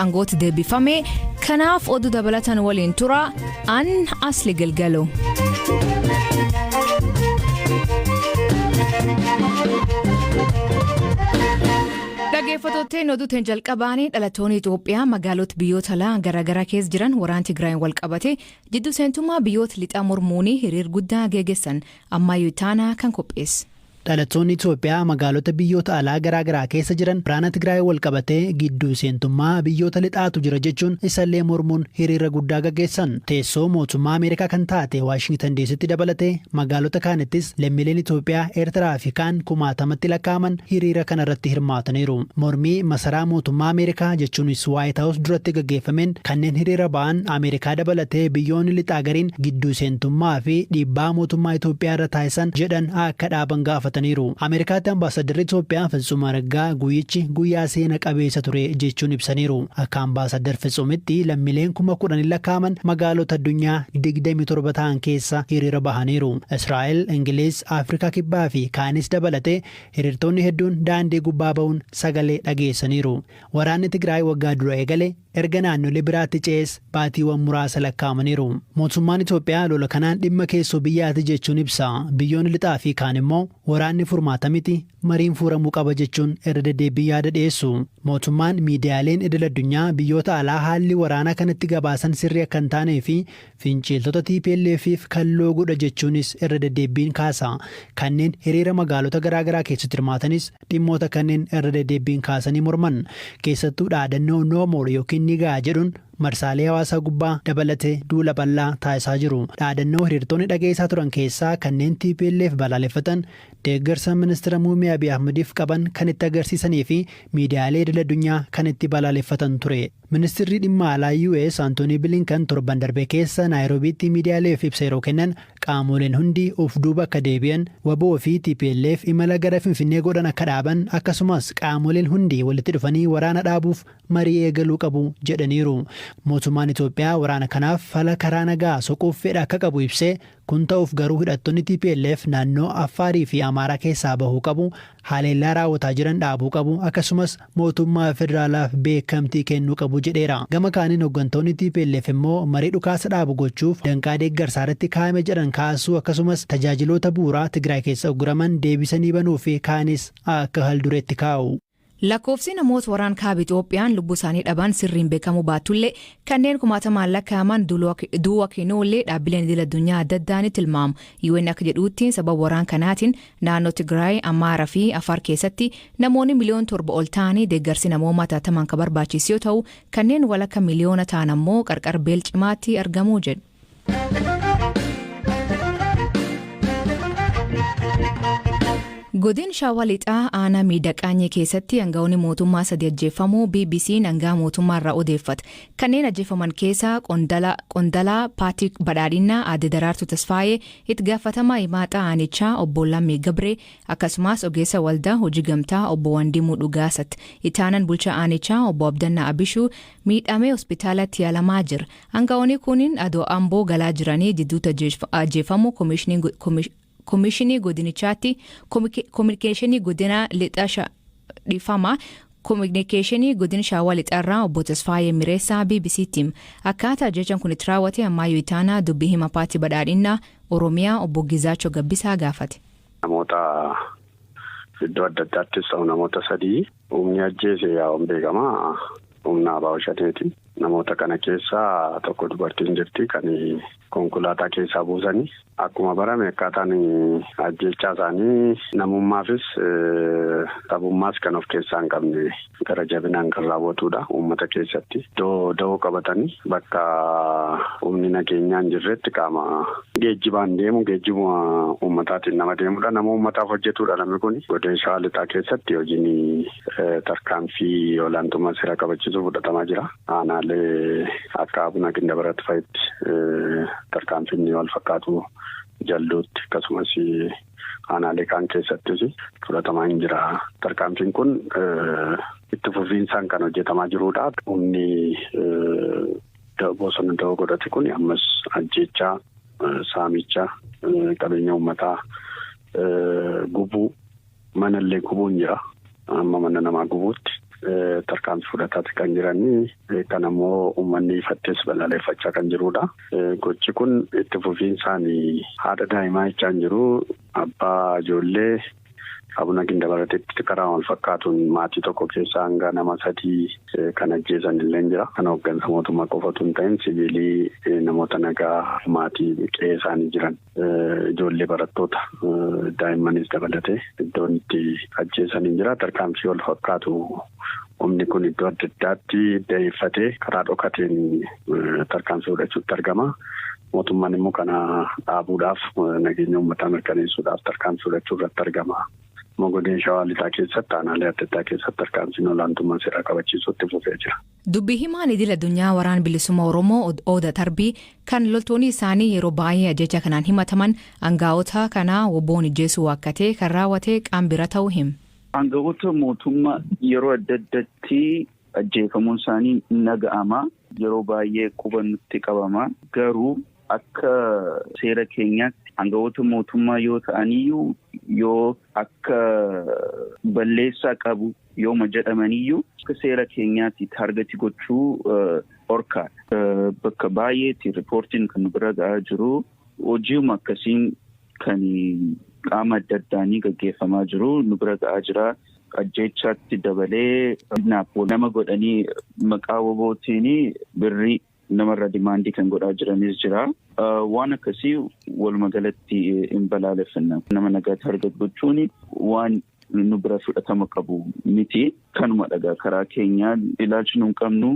Aangootti deebifame. Kanaaf oduu dabalatan waliin tura an Asli Galgalo. Dhaggeeffattootni oduutiin jalqabaanii dhalattoonni Itoophiyaa magaalota biyyoota alaa garaagaraa keessa jiran waraana Tigraayin wal qabate jiddu seentummaa biyyoota lixaa mormuun hiriir guddaa geggeessan ammayyuu taanaa kan qopheesse. Dhalattoonni Itoophiyaa magaalota biyyoota alaa garaagaraa keessa jiran waraana Tigraay wal qabatee gidduu seentummaa biyyoota lixaatu jira jechuun isallee mormuun hiriira guddaa gaggeessan. Teessoo mootummaa Ameerikaa kan taate Waashingtan DCtti dabalatee magaalota kaanittis lammiileen Itoophiyaa, Eertiraa fi kaan kumaatamatti lakkaa'aman hiriira kanarratti hirmaataniiru. Mormii masaraa mootummaa Ameerikaa jechuunis Waayit Haawus duratti gaggeeffameen kanneen hiriira ba'an Ameerikaa dabalatee biyyoonni lixaa gariin gidduu seentummaa fi dhiibbaa mootummaa Itoophiyaa irra taasisan jedhan akka dhaaban gaafatan. Ameerikaatti ambaasadarri Itoophiyaa Fitsum Araggaa guyyichi guyyaa seena qabeessa ture jechuun ibsaniiru. Akka ambaasadar Fitsumitti lammiileen 10,000 lakkaa'aman magaalota addunyaa 27 ta'an keessa hiriira bahaniiru. Israa'el, Ingiliz, Afrikaa Kibbaa fi kaanis dabalatee hiriirtonni hedduun daandii gubbaa ba'uun sagalee dhageessaniiru. Waraanni Tigraay waggaa dura eegale erga naannolee biraatti ce'es baatiiwwan muraasa lakkaa'amaniiru. Mootummaan Itoophiyaa lola kanaan dhimma keessoo biyyaati jechuun ibsa. Biyyoonni lixaa fi kaan immoo waraanni furmaata miti, mariin furamuu qaba jechuun irra deddeebiin yaada dhiyeessu. Mootummaan miidiyaaleen idil addunyaa biyyoota alaa haalli waraanaa kanatti gabaasan sirrii akka hin taanee fi finciltoota TPLFif kan looguudha jechuunis irra deddeebiin kaasa. Kanneen hiriira magaalota garaagaraa keessatti hirmaatanis dhimmoota kanneen irra deddeebiin kaasanii morman. Keessattuu dhaadannoo no more yookiin ni ga'a jedhuun marsaalee hawaasaa gubbaa dabalatee duula bal'aa taasisaa jiru. Dhaadannoo hiriirtonni dhageessaa turan keessaa kanneen TPLF balaaleffatan, deeggarsa ministeera muummee Abiy Ahmediif qaban kan itti agarsiisanii fi miidiyaalee idil addunyaa kan itti balaaleffatan ture. Ministeerri dhimma alaa US Antoonii Bilinkan torban darbe keessa Naayiroobiitti miidiyaaleef ibsa yeroo kennan qaamoleen hundi of duuba akka deebi'an, WBO fi TPLF imala gara Finfinnee godhan akka dhaaban, akkasumas qaamoleen hundi walitti dhufanii waraana dhaabuuf marii eegaluu qabu jedhaniiru. Mootummaan Itoophiyaa waraana kanaaf fala karaa nagaa soquuf fedha akka qabu ibsee, kun ta'uuf garuu hidhattoonni TPLF naannoo Affaarii fi Amaaraa keessaa bahuu qabu, haleellaa raawwataa jiran dhaabuu qabu, akkasumas mootummaa federaalaaf beekamtii kennuu qabu jedheera. Gama kaaniin hooggantoonni TPLF immoo marii dhukaasa dhaabu gochuuf danqaa deeggarsaa irratti kaa'ame jedhan kaasuu, akkasumas tajaajiloota bu'uuraa Tigraay keessa ugguraman deebisanii banuu fi kaanis akka haldureetti kaa'u. Lakkoofsi namoota waraan kaaba Itoophiyaan lubbuu isaanii dhaban sirriin beekamuu baatullee kanneen kumaatamaan lakkaa'aman du'a kennuullee dhaabbileen idil addunyaa adda addaa ni tilmaamu. UN akka jedhuutti sababa waraan kanaatiin naannoo Tigraay, Amaaraa fi Afaar keessatti namoonni 7 miliyoona ol ta'anii deeggarsi namoomaa taatamaan kan barbaachisu yoo ta'u, kanneen walakka miliyoona ta'an ammoo qarqara beela cimaatti argamuu jedhu. Godin Shawaa Lixaa aanaa Miidhaqaanyee keessatti aangawoonni mootummaa sadi ajjeefamuu BBC'n aangaa mootummaa irraa odeeffate. Kanneen ajjeefaman keessaa qondalaa paartii badhaadhinaa aadde Daraartuu Tasfaayee, itti gaafatamaa himaaxaa aanichaa obbo Lammii Gabree, akkasumas ogeessa waldaa hojii gamtaa obbo Wandimuu Dhugaasatti. Itti bulchaa aanichaa obbo Abdannaa Abishuu miidhamee hospitaalatti yaalamaa jira. Aangawoonni kunin adoo Amboo galaa jiranii jidduutti ajjeefamuu Komishinii godinichaatti kominikeeshinii godina lixa dhiifama kominikeeshinii godina Shawaa Lixaarraa obbo Tasfaayee Mireessaa BBC'tti akkaataa ajjechaan kun itti raawwate ammayyuu itaanaa dubbii hima paartii badhaadhinaa Oromiyaa obbo Gizaachoo Gabbisaa gaafate. Namoota iddoo adda addaattis ta'u namoota sadii humni ajjeese yaa'uun beekamaa humna ABO Shaneeti. Namoota kana keessaa tokko dubartiin jirti kan konkolaataa keessaa buusanii akkuma barame akkaataan ajjechaa isaanii namummaafis sabummaas kan of keessaa hin qabne gara jabinaan kan raawwatudha uummata keessatti. Iddoo da'oo qabatanii bakka humni nageenyaa hin jirretti qaama geejjibaan deemu, geejjibuma uummataatiin nama deemudha. Nama uummataaf hojjetudha namni kun. Godina Shawaa Lixaa keessatti hojiin tarkaanfii olaantummaa seera kabachiisuu fudhatamaa jira. Aanaalee akka Abuna Gindabarat fa'itti tarkaanfiin wal fakkaatu, Jalduutti, akkasumas aanaalee kaan keessattis fudhatamaa hin jira. Tarkaanfiin kun itti fufiinsaan kan hojjetamaa jirudha. Humni bosona da'oo godhate kun ammas ajjeechaa, saamicha, qabeenya uummataa gubuu, manallee gubuun jira. Amma mana namaa gubuutti. Tarkaanfii fudhataati kan jiranii. Kan ammoo uummanni ifattees balaaleffachaa kan jirudha. Gochi kun itti fufiinsaan haadha daa'imaa jechaa hin jiru. Abbaa ijoollee Abuna Gindabarateetti karaa wal fakkaatuun maatii tokko keessaa hanga nama 3 kan ajjeesan illee jira. Kan hooggansa mootummaa qofatu hin ta'in siviilii namoota nagaa maatii qe'ee isaanii jiran ijoollee barattoota daa'immanis dabalatee iddoon itti ajjeesan hin jira. Tarkaanfii wal fakkaatu humni kun iddoo adda addaatti da'eeffatee karaa dhokateen tarkaanfii fudhachuutti argama. Mootummaan immoo kana dhaabuudhaaf nageenya uummataa mirkaneessuudhaaf tarkaanfii fudhachuu irratti argama. Godina Shawaa Lixaa keessatti aanaalee adda addaa keessatti tarkaanfiin olaantummaa seeraa kabachiisuutti fufee jira. Dubbii himaan idil addunyaa Waraan Bilisummaa Oromoo Oda Tarbii kan loltoonni isaanii yeroo baay'ee ajjecha kanaan himataman aangaa'ota kana WBO'n ijjeesuu waakkatee kan raawwate qaam bira ta'uu hima. Aangawoota mootummaa yeroo adda addaatti ajjeefamuun isaanii naga'ama. Yeroo baay'ee quba nutti qabama. Garuu akka seera keenyaatti aangawoota mootummaa yoo ta'aniyyuu yoo akka balleessaa qabu yooma jedhamaniyyuu akka seera keenyaatti target gochuu dhorkaadha. Bakka baay'eetti riippoortiin kan bira ga'aa jiru hojiuma akkasiin kan qaama adda addaanii gaggeeffamaa jiru nu bira ga'aa jira. Ajjeechaatti dabalee nama godhanii maqaa WBOtiin birrii namarra demand kan godhaa jiranis jira. Waan akkasii walumaa galatti hin balaaleffanna. Nama nagaa target gochuun waan nu bira fudhatama qabu miti. Kanuma dhagaa karaa keenyaa ilaalchi nu hin qabnu.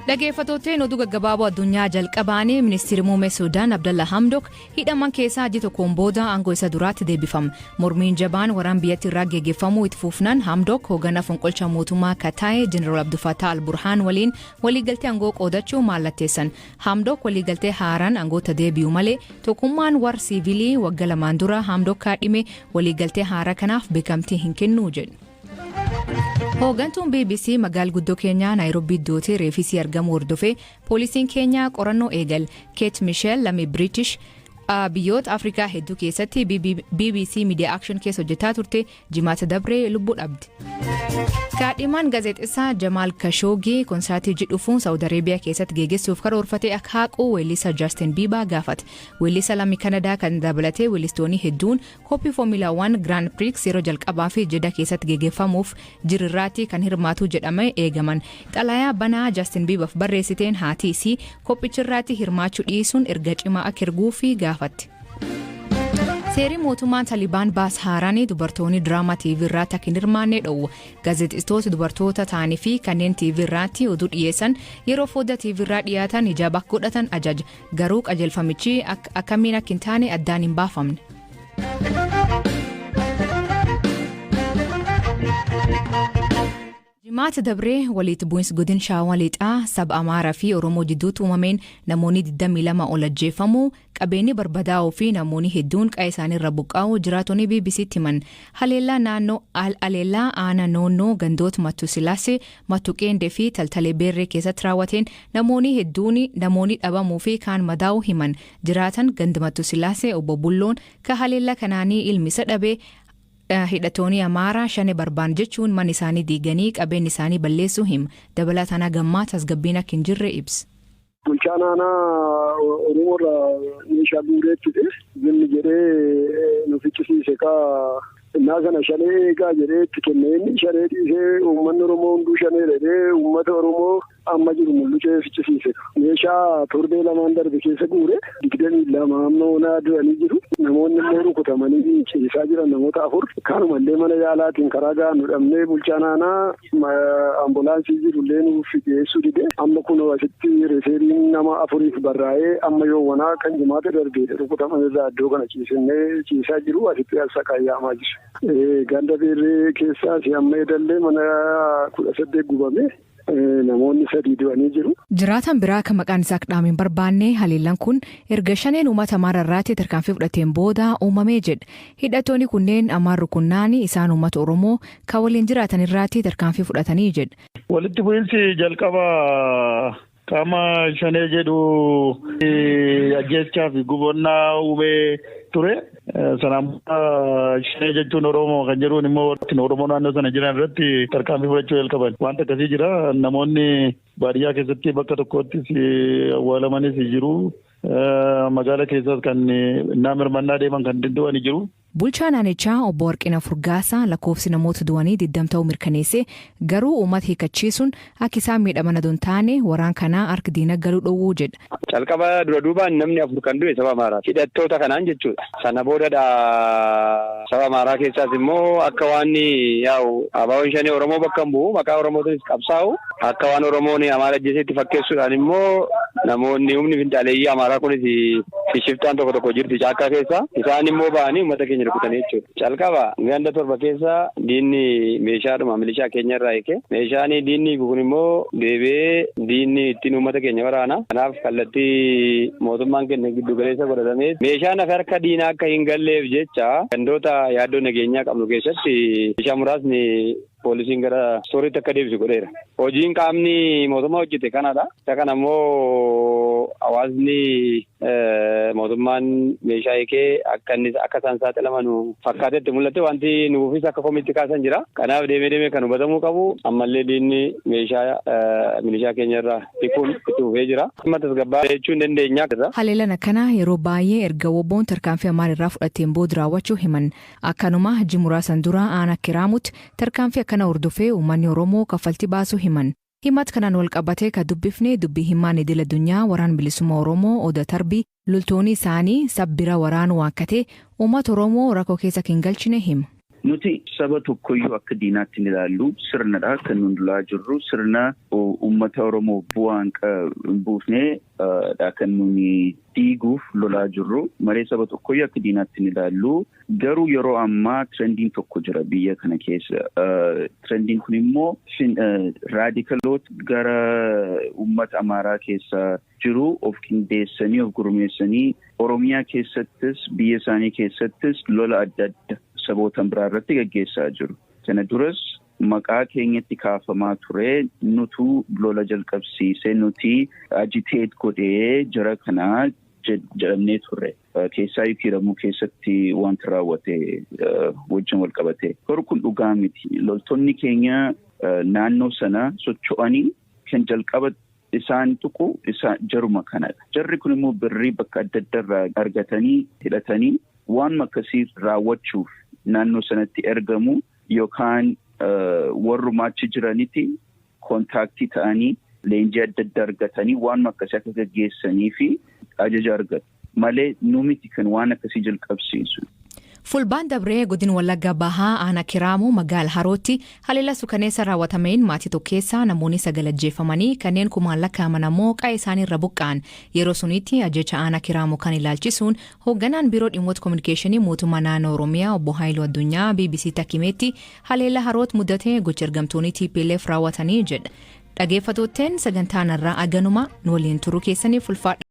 Dhaggeeffattootni oduu gaggabaaboo addunyaa jalqabaanii ministeerri muummee Suudaan Abdalla Hamdok hidhaman keessaa ji'a tokkoon booda aangoo isa duraatti deebifama. Mormiin jabaan waraan biyyattii irraa geggeeffamuu itti fufnaan Hamdok hoogganaa fonqolcha mootummaa akka ta'e Jeneraal Abdul Fattah al-Burhaan waliin waliigaltee aangoo qoodachuu mallatteessan. Hamdok waliigaltee haaraan aangoota deebi'u malee tokkummaan warra siivilii waggaa 2 dura Hamdok kaadhime waliigaltee haaraa kanaaf beekamtii hin kennu jedhu. Hooggantuun BBC magaala guddoo Keenyaa Naayiroobii iddootti reefisii argamu hordofee poolisiin Keenyaa qorannoo eegal. Keet Misheel lammii Biriitish biyyoota Afrikaa hedduu keessatti BBC Media Action keessa hojjetaa turte Jimaata dabree lubbuu dhabde. Kaadhimaan gaazexeessaa Jamaal Kashoogii konsaatii dhufuun Saawud Areebiyaa keessatti geggeessuuf karoorfate akka haqu weellisa Justin Bieber gaafate. Weellisa lammii Kanadaa kan dabalatee weellistoonni hedduun qophii Formula 1 Grand Prix yeroo jalqabaa fi Jeddah keessatti geggeeffamuuf jirirraatti kan hirmaatu jedhame eegaman. Xalayaa banaa Justin Bieberf barreessiteen haati isii qophichirraatti hirmaachuu dhiisuun erga cimaa akka erguufi gaafatte. Seerri mootummaan Talibaan baas haaraan dubartoonni diraamaa TV irratti akka hin hirmaanne dhoowwa. Gaazexeessitoota dubartoota ta'anii fi kanneen TV irratti oduu dhiyeessan yeroo foddaa TV irraa dhiyaatan hijaaba akka godhatan ajaja. Garuu qajeelfamichi akkamiin akka hin taane addaan hin baafamne. Jimaata dabree walitti bu'insi godin Shawaa Lixaa saba Amaaraa fi Oromoo jidduutti uumameen namoonni 22 ol ajjeefamuu, qabeenyi barbadaa'uu fi namoonni hedduun qa'ee isaanii irra buqqaa'uu jiraatonni BBCtti himan. Haleellaa naannoo haleellaa aanaa noonnoo gandoota Mattu Sillaasee, Mattu Qeendee fi Taltalee Beerree keessatti raawwateen namoonni hedduun namoonni dhabamuu fi kaan madaa'uu himan. Jiraatan ganda Mattu Sillaasee obbo Bulloon ka haleellaa kanaanii ilmi isa dhabe hidhattoonni Amaaraa shane barbaan jechuun mana isaanii diiganii qabeenya isaanii balleessuu hima. Dabalataan hagammaa tasgabbiin akka hin jirre ibsa. Bulchaan aanaa Oromoo irraa meeshaa guureetti zimmi jedhee nu ficcisiise kaa innaa sana shanee eegaa jedhee itti kennee inni shanee dhiisee uummanni Oromoo hunduu shanee jedhee uummata Oromoo amma jiru mul'ucee ficcisiise. Meeshaa torbee lamaan darbe keessa guure 22 amma onaa du'anii jiru. Namoonni immoo rukutamanii ciisaa jiran namoota 4 kanumallee mana yaalaatiin karaa gahaa nu dhabnee bulchaan aanaa ambulaansii jirullee nuuf geessuu dide. Amma kunoo asitti reeferiin nama 4 barraa'ee amma yoowwanaa kan jimaata darbe rukutaman irraa iddoo kana ciisinnee ciisaa jiru asitti as qayyaamaa jiru. Ganda beerree keessaas amma edallee mana 18 gubame. Namoonni 3 du'anii jiru. Jiraatan biraa kan maqaan isaa dhaame hin barbaanne haleellaan kun erga shaneen uummata Amaaraa irraatti tarkaanfii fudhateen booda uumamee jedha. Hidhattoonni kunneen Amaar rukunnaan isaan uummata Oromoo kan waliin jiraatan irraatti tarkaanfii fudhatanii jedha. Walitti bu'iinsi jalqaba Qaama Shanee jedhu ajjeechaa fi gubannaa uumee ture. Sanaan booda Shanee jechuun Oromoo kan jedhuun immoo Oromoo naannoo sana jiran irratti tarkaanfii fudhachuu jalqaban. Wanta akkasii jira. Namoonni baadiyyaa keessatti bakka tokkottis awwaalamanis jiru. Magaala keessas kan nama hirmannaa deeman kan du'an jiru. Bulchaa naannichaa Obbo Warqina Furgaasaa lakkoofsi namoota du'anii 20 ta'uu mirkaneesse, garuu uummata hiikkachiisuun akka isaan miidhaman adoo hin taane waraan kanaa harka diina galuu dhowwuu jedha. Calqaba dura duubaan namni afur kan du'e saba Amaaraa. Hidhattoota kanaan jechuudha. Sana boodadha, saba Amaaraa keessaas immoo akka waan yaa'u ABO'n Shanee Oromoo bakka hin bu'u, maqaa Oromootiinis qabsaa'u, akka waan Oromoon Amaara ajjeesetti fakkeessuudhaan immoo namoonni humni finxaaleeyyii Amaaraa kunis shiftaan tokko tokko jirti caakkaa keessa, isaan immoo ba'anii uummata keenya rukutanii jechuudha. Calqaba ganda 7 keessa diinni meeshaadhuma milishaa keenya irraa hiike. Meeshaan diinni hiiku kun immoo deebi'ee diinni ittiin uummata keenya waraana. Kanaaf kallattii mootummaan kenne giddu galeessa godhatamee meeshaan hafe harka diinaa akka hin galleef jecha gandoota yaaddoo nageenyaa qabnu keessatti meeshaa muraasni poolisiin gara stooriitti akka deebisu godheera. Hojiin qaamni mootummaa hojjete kanadha. Isa kana immoo hawaasni mootummaan meeshaa hiikee akka inni akka isaan saaxilaman fakkaatetti mul'ate, wanti nuufis akka komiitti kaasan jira. Kanaaf deemee deemee kan hubatamuu qabu, ammallee diinni meeshaa milishaa keenya irraa hiikuun itti fufee jira. Amma tasgabbaa jechuu hin dandeenya. Haleellaan akkanaa yeroo baay'ee erga WBO'n tarkaanfii Amaara irraa fudhateen booda raawwachuu himan. Akkanuma ji muraasan dura aanaa Kiraamutti tarkaanfii akkana hordofee uummanni Oromoo kaffaltii baasuu himan. Himat kanaan wal qabatee ka dubbifne dubbii himaan idil addunyaa Waraan Bilisummaa Oromoo Oda Tarbii, loltoonni isaanii sabbira waraanuu waakkatee uummata Oromoo rakkoo keessa hin galchine hima. Nuti saba tokkoyyuu akka diinaatti hin ilaallu. Sirnadha kan nun lolaa jirru. Sirna uummata Oromoo bu'aa hin buufne dha kan nuni diiguuf lolaa jirru malee saba tokkoyyuu akka diinaatti hin ilaallu. Garuu yeroo ammaa trendiin tokko jira biyya kana keessa. Trendiin kun immoo raadikaloota gara uummata Amaaraa keessa jiru of qindeessanii, of gurmeessanii, Oromiyaa keessattis biyya isaanii keessattis lola adda adda saboota biraa irratti gaggeessaa jiru. Kana duras maqaa keenyatti kaafamaa ture, nutu lola jalqabsiise, nuti agitate godhee jara kanaa jedhamnee turre. Keessaa Kiiramuu keessatti wanti raawwate wajjin wal qabate. Garuu kun dhugaa miti. Loltoonni keenya naannoo sana socho'anii kan jalqaba isaan tuqu isa jaruma kanadha. Jarri kun immoo birrii bakka adda adda irraa argatanii hidhatanii waan akkasii raawwachuuf naannoo sanatti ergamu yookaan warruma achi jiranitti contact ta'anii leenjii adda adda argatanii waan akkasii akka gaggeessanii fi ajaja argatu. Malee nu miti kan waan akkasii jalqabsiisu. Fulbaan dabree godin Wallagga Bahaa aanaa Kiraamuu magaala Harootti haleellaa suukaneessa raawwatameen maatii tokko keessaa namoonni sagal ajjeefamanii kanneen kumaan lakkaa'aman ammoo qa'ee isaanii irra buqqa'an. Yeroo sunitti ajjecha aanaa Kiraamuu kan ilaalchisuun hoogganaan biiroo dhimmoota kominikeeshinii mootummaa naannoo Oromiyaa Obbo Haayiluu Addunyaa BBC takkimeetti haleellaa Haroot mudate gocha ergamtoonni TPLF raawwatanii jedha. Dhageeffattootteen, sagantaan irraa aganuma nu waliin turuu keessaniif ulfaadha.